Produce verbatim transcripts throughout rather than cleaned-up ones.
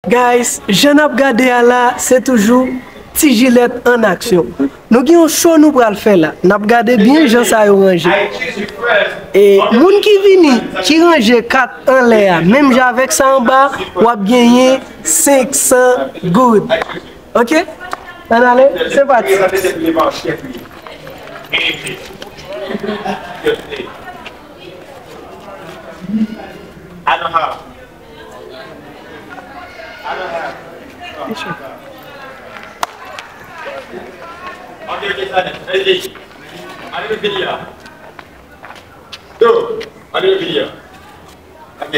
Guys, jan n ap gade a la, se toujou Ti Jilèt an aksyon. Nou gen yon show nou pral fè la. N ap gade byen jan sa yo ranje. E moun ki vini, ki ranje kat anlè a, menm jan avèk sa anba, w ap genyen senk san goud. Ok? Ann ale, se pati. Ok, ok, sa nèt. Allez-y. Allez, le fini là. Go. Allez, le fini là. Ok.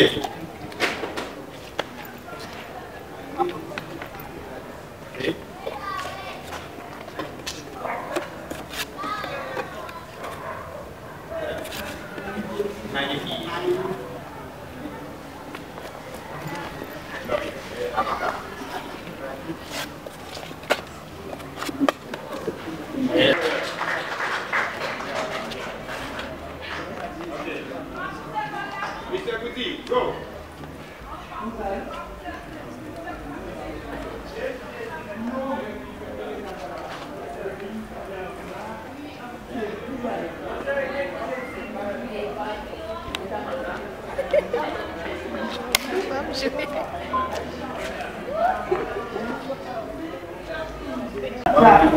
Mister Kuti, go!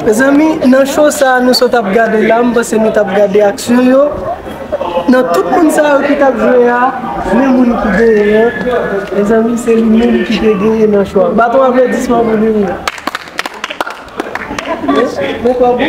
Mezanmi, nan show sa a nou sot ap gade la, m panse nou t ap gade aksyon yo. Nan tout moun sa yo ki t ap jwe a, men moun ki genyen an. Mezanmi, se li menm ki te genyen nan show a. Bat yon aplodisman pou li menm. Men kwa bon?